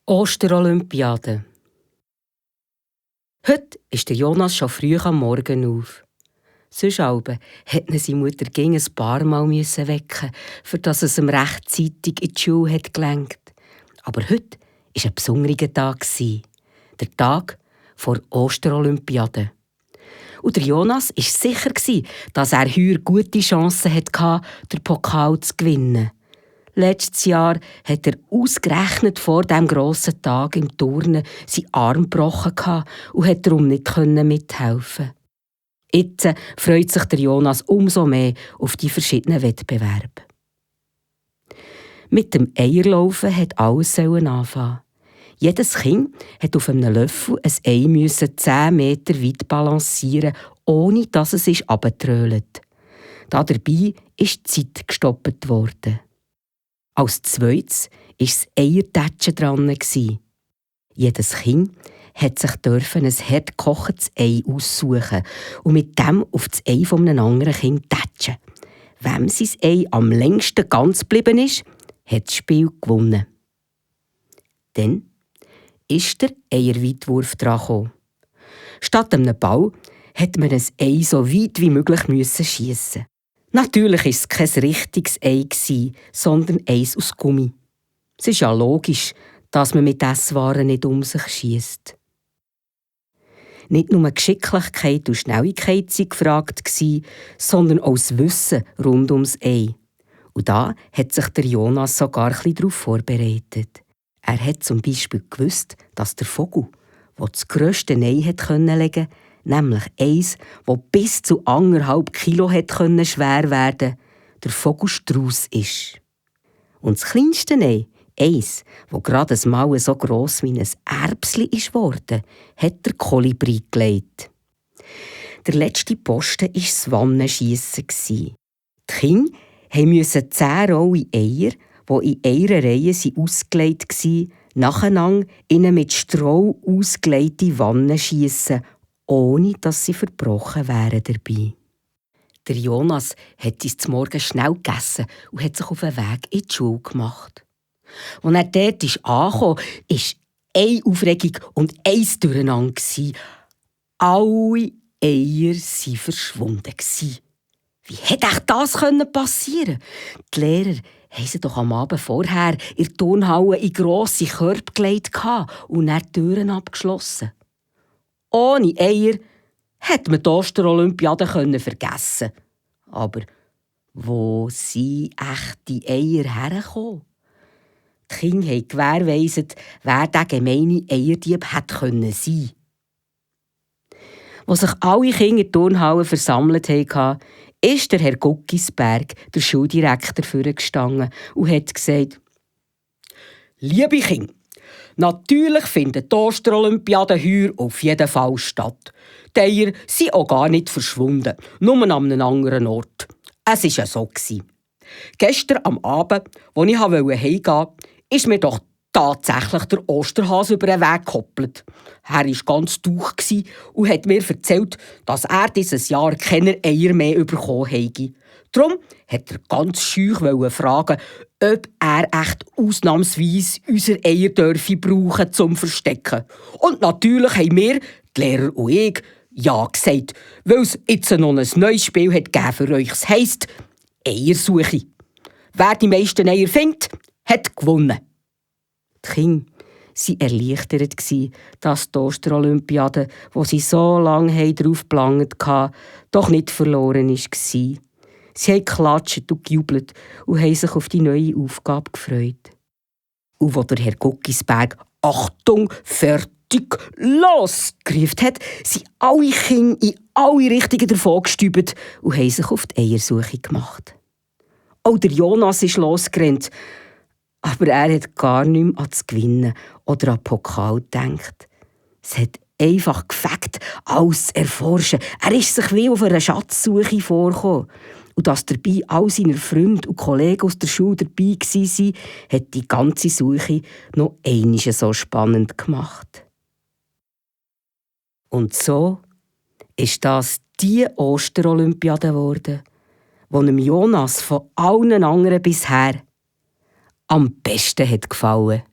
Osterolympiade. Heute ist der Jonas schon früh am Morgen auf. Sonst musste ihn seine Mutter ein paar Mal wecken, für dass es ihm rechtzeitig in die Schule gelenkt. Aber heute war ein besonderer Tag. Der Tag vor Osterolympiade. Und der Jonas war sicher, dass er heuer gute Chancen hatte, den Pokal zu gewinnen. Letztes Jahr hat er ausgerechnet vor diesem grossen Tag im Turnen seinen Arm gebrochen und konnte darum nicht mithelfen. Jetzt freut sich der Jonas umso mehr auf die verschiedenen Wettbewerbe. Mit dem Eierlaufen hat alles anfangen. Jedes Kind musste auf einem Löffel ein Ei 10 Meter weit balancieren, ohne dass es heruntertrölt. Dabei ist die Zeit gestoppt worden. Als zweites war das Eiertätschen dran. Jedes Kind durfte ein hart gekochtes Ei aussuchen und mit dem auf das Ei eines anderen Kindes tätschen. Wem sein Ei am längsten ganz geblieben ist, hat das Spiel gewonnen. Dann ist der Eierweitwurf dran gekommen. Statt einem Ball musste man ein Ei so weit wie möglich schiessen. Natürlich war es kein richtiges Ei, sondern eins aus Gummi. Es ist ja logisch, dass man mit Esswaren nicht um sich schiesst. Nicht nur Geschicklichkeit und Schnelligkeit waren gefragt, sondern auch das Wissen rund ums Ei. Und da hat sich der Jonas sogar ein bisschen darauf vorbereitet. Er hat zum Beispiel gewusst, dass der Vogel, der das grösste Ei legen konnte, nämlich eins, das bis zu 1,5 Kilo schwer werden konnte, der Vogelstrauss ist. Und das kleinste Ei, eins, das gerade mal so gross wie ein Erbsli ist worden, hat der Kolibri gelegt. Der letzte Posten war das Wannenschiessen. Die Kinder mussten 10 rohe Eier, die in einer Reihe ausgelegt waren, nacheinander in eine mit Stroh ausgelegte Wanne schiessen, ohne dass sie verbrochen wären dabei. Der Jonas hat uns zum Morgen schnell gegessen und hat sich auf den Weg in die Schule gemacht. Als er dort ankam, war eine Aufregung und eins Durcheinander. Alle Eier waren verschwunden. Wie hätte das passieren können? Die Lehrer haben sie doch am Abend vorher in der Turnhalle in grosse Körbe gelegt und dann die Türen abgeschlossen. Ohne Eier hätte man die Osterolympiade vergessen. Aber wo sind echte Eier hergekommen? Die Kinder haben gewährleistet, wer der gemeine Eierdieb hätte sein können. Als sich alle Kinder in der Turnhalle versammelt haben, ist der Herr Guckisberg, der Schuldirektor, vorgestanden und hat gesagt: «Liebe Kinder, natürlich findet die Osterolympiade heuer auf jeden Fall statt. Die Eier sind auch gar nicht verschwunden, nur an einem anderen Ort. Es war ja so. Gestern am Abend, als ich heimgehen wollte, ist mir doch tatsächlich der Osterhase über den Weg gekoppelt. Er war ganz durch und hat mir erzählt, dass er dieses Jahr keine Eier mehr bekommen habe. Darum hat er ganz scheu fragen, ob er echt ausnahmsweise unsere Eier brauchen zum Verstecken. Und natürlich haben wir, die Lehrer und ich, ja gesagt, weil es jetzt noch ein neues Spiel hat für euch. Es heisst Eiersuche. Wer die meisten Eier findet, hat gewonnen. Die Kinder waren erleichtert, dass die Osterolympiade, wo sie so lange darauf gelangt hatten, doch nicht verloren war. Sie haben geklatscht und gejubelt und haben sich auf die neue Aufgabe gefreut. Und als der Herr Guckisberg «Achtung, fertig, los!» gerufen hat, sind alle Kinder in alle Richtungen davongestübelt und haben sich auf die Eiersuche gemacht. Auch der Jonas ist losgerannt, aber er hat gar nicht mehr an das Gewinnen oder an den Pokal gedacht. Es hat einfach gefällt, alles zu erforschen. Er ist sich wie auf einer Schatzsuche vorgekommen. Und dass dabei all seine Freunde und Kollegen aus der Schule dabei waren, hat die ganze Suche noch einmal so spannend gemacht. Und so ist das die Osterolympiade geworden, die dem Jonas von allen anderen bisher am besten hat gefallen.